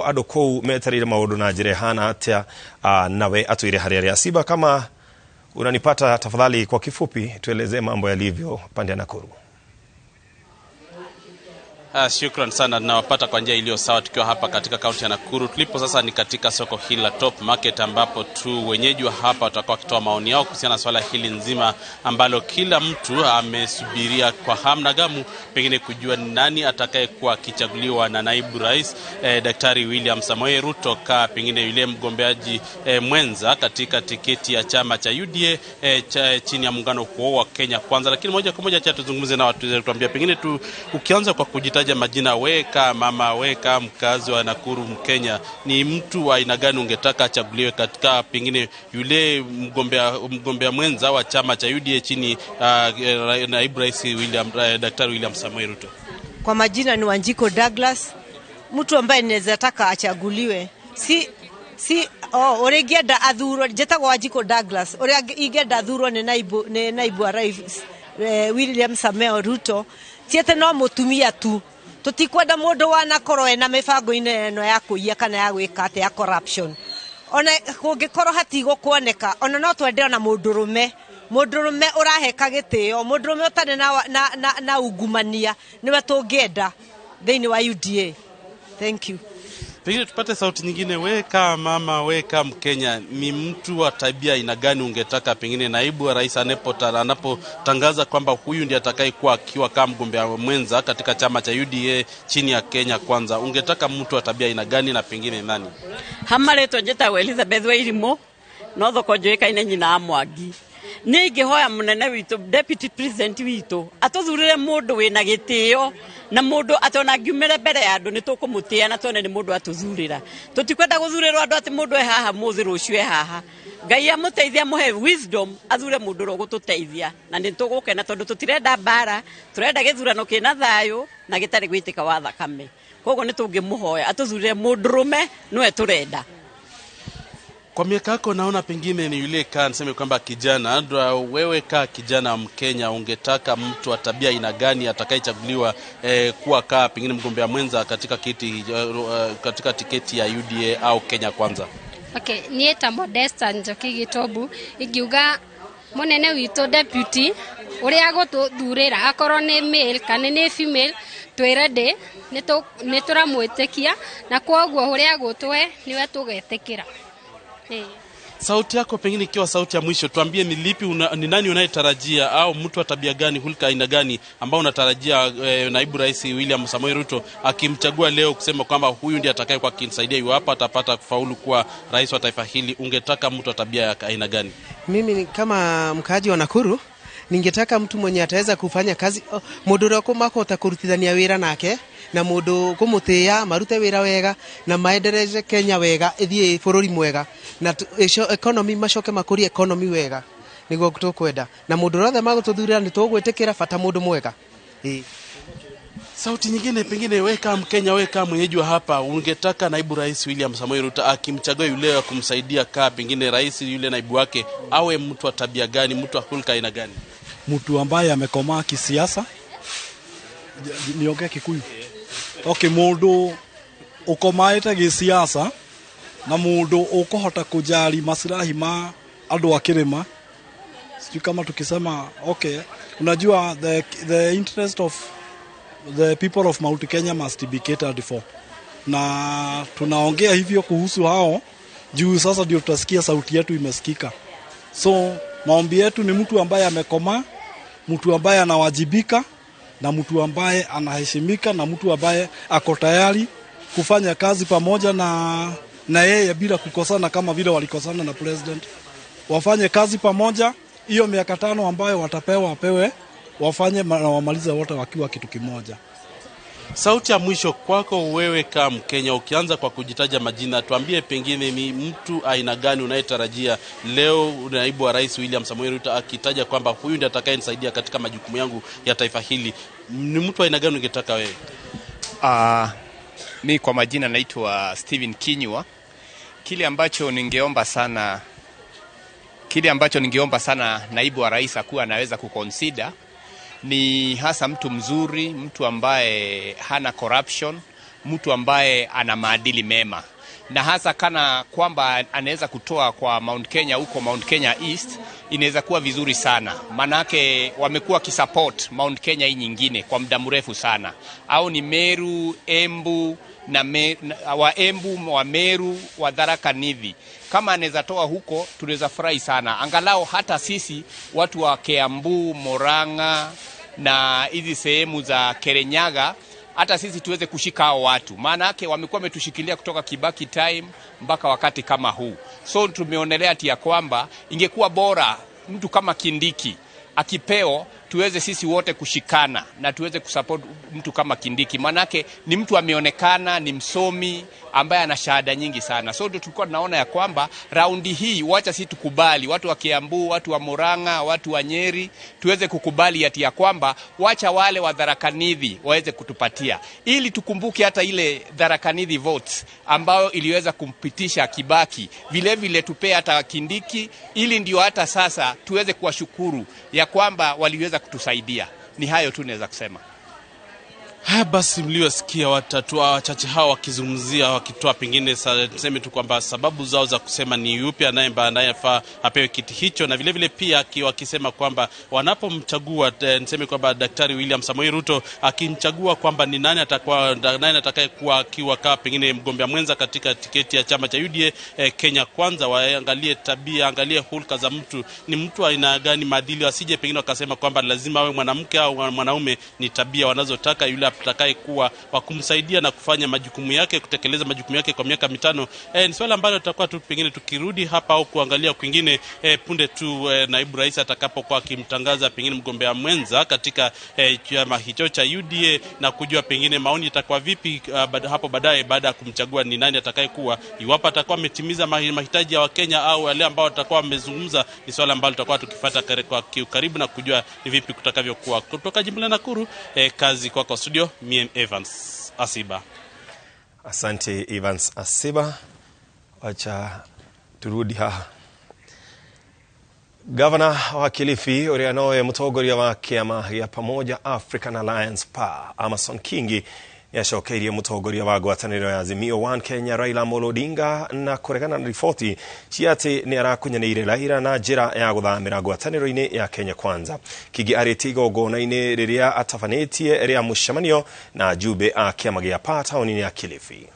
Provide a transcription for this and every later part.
Andũ kũu metereire maũndũ na njĩra ĩhana atĩa? Nawe atwĩre harĩa arĩa. Siba, kama unanipata, tafadhali kwa kifupi tuelezee mambo yalivyo pande ya Nakuru. Shukran sana, nawapata kwa njia iliyo sawa tukiwa hapa katika kaunti ya Nakuru. Tulipo sasa ni katika soko hili la Top Market, ambapo tu wenyeji wa hapa watakuwa wakitoa maoni yao kuhusiana na swala hili nzima ambalo kila mtu amesubiria kwa hamu na gamu, pengine kujua ni nani atakayekuwa akichaguliwa na naibu rais Daktari William Samoei Ruto ka pengine yule mgombeaji mwenza katika tiketi ya chama cha UDA chini ya muungano huo wa Kenya Kwanza. Lakini moja kwa moja acha tuzungumze na watu, tuambie pengine tu, ukianza kwa kujitaja majina, weka mama, weka mkazi wa Nakuru, Mkenya, ni mtu wa aina gani ungetaka achaguliwe katika pengine yule mgombea mwenza wa chama cha UDA chini naibu rais Daktari William Samoei Ruto? Kwa majina ni Wanjiko Douglas, mtu ambaye ninaweza taka achaguliwe si oh, ũrĩa ingĩenda athurwo, njĩtagwo Wanjiko Douglas, ũrĩa ingĩenda athurwo nĩ naibu wa rais William Samoei Ruto, ti atĩ no mũtumia tu. Tũtikwenda mũndũ wanakorwo ena mĩbango-inĩ ĩno ya kũiya kana ya gwĩka atĩ ya corruption. Ona kũngĩkorwo hatigũkuoneka, ona no twende ona mũndũrũme ũraheka gĩtĩo, mũndũrũme ũtarĩ na ungumania, nĩwe tũngĩenda thĩinĩ wa UDA. Thank you. Pengine tupate sauti nyingine. We kama mama, we kama Mkenya, ni mtu wa tabia aina gani ungetaka pengine naibu wa rais anapotangaza kwamba huyu ndiye atakayekuwa akiwa kama mgombea mwenza katika chama cha UDA chini ya Kenya Kwanza, ungetaka mtu wa tabia aina gani na pengine nani? Hamarĩtwo njĩtagwo Elizabeth Wairimu, no thoko njũĩkaine nyina wa Mwangi. Niĩ ingĩhoya mũnene witũ, deputy president witũ, atũthurĩre mũndũ wĩna gĩtĩo na mũndũ atĩ ona angiumĩra mbere ya andũ nĩ tũkũmũtĩa na tuone nĩ mũndũ atũthurĩra. Tũtikwenda gũthurĩrwo andũ atĩ mũndũ e haha mũthĩ, rũciũ e haha. Ngai amũteithie, amũhe wisdom, athure mũndũ ũrĩa ũgũtũteithia, na nĩ tũgũkena tondũ tũtirenda mbara, tũrenda gĩthurano kĩna thayũ na gĩtarĩ gwĩtĩka wa thakame. Koguo nĩ tũngĩmũhoya atũthurĩre mũndũrũme, nĩwe tũrenda. Kwa miaka yako naona pengine ni yule kaa niseme kwamba kijana ndo wewe, kaa kijana Mkenya, ungetaka mtu wa tabia aina gani atakayechaguliwa kuwa kaa pengine mgombea mwenza katika tiketi ya UDA au Kenya Kwanza? Okay, niĩ ta Modesta Njoki Gĩtobu ingiuga mũnene witũ deputy ũrĩa agũtũthurĩra, akorwo nĩ male kana nĩ female, twĩ ready, nĩ tũramwĩtĩkia na kwoguo ũrĩa agũtũhe nĩwe tũgetĩkĩra. Sauti yako pengine ikiwa sauti ya mwisho, tuambie ni lipi ni nani unayetarajia au mtu wa tabia gani, hulka aina gani ambao unatarajia naibu rais William Samoei Ruto akimchagua leo kusema kwamba huyu ndiye atakaye kwa akinisaidia iwapo atapata kufaulu kuwa rais wa taifa hili, ungetaka mtu wa tabia ya aina gani? Mimi kama mkaaji wa Nakuru ningetaka mtu mwenye ataweza kufanya kazi, oh, mundu uria makũhota kũrutithania wĩra nake na mundu kũmũtĩĩa, marute wĩra wega na maendeleze Kenya wega, ĩthiĩ bũrũri mwega na economy, macoke makũrie economy wega, nĩguo tũkwenda, na mũndũ ũrĩa magũtũthurĩra nĩ tũgwĩtĩkĩra, bata mũndũ mwega. Ĩĩ. Sauti nyingine, pengine wewe kama Mkenya, wewe kama mwenyeji wa hapa, ungetaka naibu rais William Samoei Ruto akimchagua yule wa kumsaidia kaa pengine rais yule naibu wake, awe mtu wa tabia gani, mtu wa hulka aina gani? Mtu ambaye amekomaa kisiasa. Niongee Kikuyu? Okay, mundu ukomaete gisiasa na mundu ukuhota kujali maslahi ma andu a kirima. Sijui kama tukisema, okay, unajua the interest of the people of Mount Kenya must be catered for, na tunaongea hivyo kuhusu hao juu sasa ndio tutasikia sauti yetu imesikika. So maombi yetu ni mtu ambaye amekomaa, mtu ambaye anawajibika na mtu ambaye anaheshimika na mtu ambaye ako tayari kufanya kazi pamoja na yeye bila kukosana kama vile walikosana na president. Wafanye kazi pamoja hiyo miaka 5 ambayo watapewa, wapewe, wafanye na wamalize wote wakiwa kitu kimoja. Sauti ya mwisho kwako wewe kama Mkenya, ukianza kwa kujitaja majina, tuambie pengine ni mtu aina gani unayetarajia leo naibu wa rais William Samoei Ruto akitaja kwamba huyu ndiye atakayenisaidia katika majukumu yangu ya taifa hili, ni mtu aina gani ungetaka wewe? Mi kwa majina naitwa Steven Kinyua. Kile ambacho ningeomba sana naibu wa rais akuwa anaweza kuconsider ni hasa mtu mzuri, mtu ambaye hana corruption, mtu ambaye ana maadili mema, na hasa kana kwamba anaweza kutoa kwa Mount Kenya huko Mount Kenya East, inaweza kuwa vizuri sana, manake wamekuwa kisupport Mount Kenya hii nyingine kwa muda mrefu sana, au ni Meru, Embu na wa Embu, wa Meru, wa Tharaka Nithi. Kama anaweza toa huko tunaweza furahi sana, angalau hata sisi watu wa Kiambu, Murang'a na hizi sehemu za Kirinyaga, hata sisi tuweze kushika hao watu, maana yake wamekuwa wametushikilia kutoka Kibaki time mpaka wakati kama huu. So tumeonelea ati ya kwamba ingekuwa bora mtu kama Kindiki akipeo, tuweze sisi wote kushikana na tuweze kusupport mtu kama Kindiki, manake ni mtu ameonekana, ni msomi ambaye ana shahada nyingi sana. So ndio tulikuwa tunaona ya kwamba raundi hii wacha sisi tukubali, watu wa Kiambu, watu wa Murang'a, watu wa Nyeri, tuweze kukubali ati ya kwamba wacha wale wa Tharaka Nithi waweze kutupatia, ili tukumbuke hata ile Tharaka Nithi votes ambayo iliweza kumpitisha Kibaki, vile vile tupee hata Kindiki, ili ndio hata sasa tuweze kuwashukuru ya kwamba waliweza kutusaidia. Ni hayo tu naweza kusema. Haya basi, mliosikia watatu wachache hawa wakizungumzia, wakitoa pengine tuseme tu kwamba sababu zao za kusema ni yupi anayefaa apewe kiti hicho, na vilevile pia wakisema kwamba wanapomchagua, niseme kwamba Daktari William Samoei Ruto akimchagua kwamba ni nani atakuwa nani atakayekuwa akiwa kama pengine mgombea mwenza katika tiketi ya chama cha UDA Kenya Kwanza, waangalie tabia, angalie hulka za mtu, ni mtu aina gani, maadili, wasije pengine wakasema kwamba lazima awe mwanamke au mwanaume, ni tabia wanazotaka yule atakaye kuwa wa kumsaidia na kufanya majukumu yake, kutekeleza majukumu yake kwa miaka 5. Ni swala ambalo tutakuwa tu pengine tukirudi hapa au kuangalia kwingine punde tu naibu rais atakapokuwa akimtangaza pengine mgombea mwenza katika chama hicho cha UDA, na kujua pengine maoni itakuwa vipi hapo baadaye baada ya kumchagua ni nani atakayekuwa, iwapo atakuwa ametimiza mahitaji ya Wakenya au wale ambao watakuwa wamezungumza. Ni swala ambalo tutakuwa tukifuata kwa karibu na kujua ni vipi kutakavyokuwa. Kutoka jimbo la Nakuru, kazi kwako kwa studio, mie Evans Asiba. Asante Evans Asiba. Wacha turudi haha. Gavana wa Kilifi uria nowe mutongoria wa kiama gia Pamoja African Alliance PA Amason Kingi niacokeirie mutongoria wa ngwatanĩro ya Azimio One Kenya Raila Amolo Odinga na kũregana na riboti cia atĩ nĩ arakunyanĩire Raila na njĩra ya gũthamĩra ngwatanĩro-inĩ ya Kenya Kwanza. Kingi arĩtie igongona-inĩ rĩrĩa atabanĩtie rĩa mũcemanio na jumbe a kĩama gĩa PA taũni-inĩ ya Kilifi.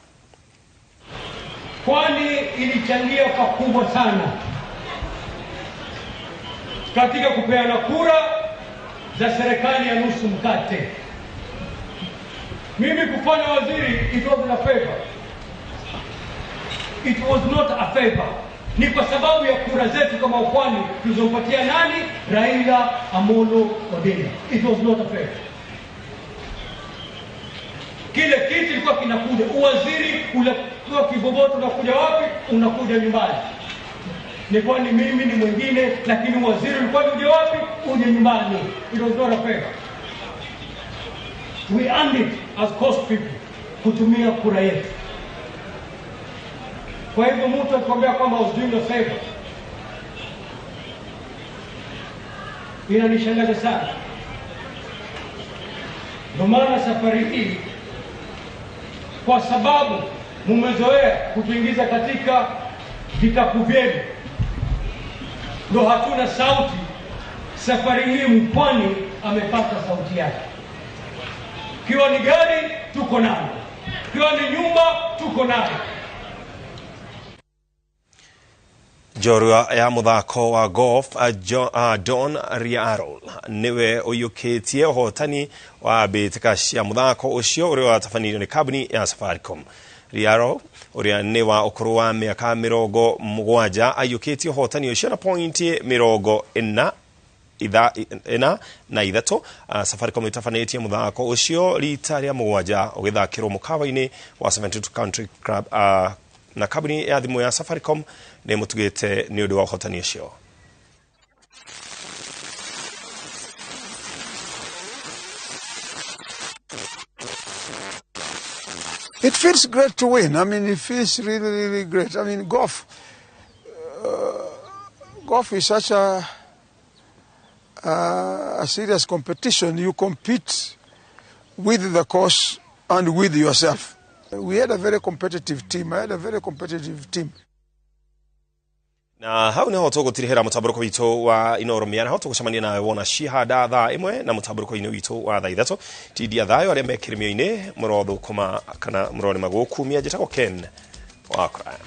Kwani ilichangia pakubwa sana katika kupeana kura za serikali ya nusu mkate. Mimi kufanya waziri, it was a favor. It was not a favor. Ni kwa sababu ya kura zetu kama Pwani tulizompatia nani? Raila Amolo Odinga. It was not a favor. Kile kitu kilikuwa kinakuja, uwaziri ulikuwa kiboboto, unakuja wapi? Unakuja nyumbani. Ni kwani mimi ni mwingine, lakini uwaziri ulikuwa uje wapi? Uje nyumbani. It was not a favor. We earned it as coast people kutumia kura yetu. Kwa hivyo mtu akikwambia kwamba I was doing a favor, inanishangaza sana. Ndio maana safari hii, kwa sababu mumezoea kutuingiza katika vikapu vyenu, ndio hatuna sauti. Safari hii Mpwani amepata sauti yake. Kiwa ni gari tuko nayo, kiwa ni nyumba tuko nayo. Njorua ya muthako wa golf Don Riarol niwe uyukitie uhotani wa mbĩtĩka cia muthako ucio uria watabanĩirio nĩ kambuni ya Safaricom. Riarol uria nĩ wa ũkũrũ wa mĩaka 70 aiyũkĩtie ũhotani ũcio na pointi 43. Safaricom ĩtabanĩtie mũthako ũcio rita rĩa 7 ũgĩthakĩrwo mũkawa-inĩ wa 72 Country Club, na kambuni ya thimũ ya Safaricom nĩ mũtugĩte nĩ ũndũ wa ũhotani ũcio. It feels great to win. I mean, it feels really, really great. I mean, golf is such a serious competition. You compete with the course and with yourself. We had a very competitive team. I had a very competitive team. Na hau niho tũgũtirihĩra mũtambũrũko witũ wa Inoro Mĩaraho. Tũgũcemania nawe wona cihanda thaa 1 na mũtambũrũko-inĩ witũ wa thaa 3. Tindia thayũ arĩa me kĩrĩmio-inĩ, mũrothũkũma kana mũrorĩma gũkumia. Njĩtagwo Ken wa Kũraya.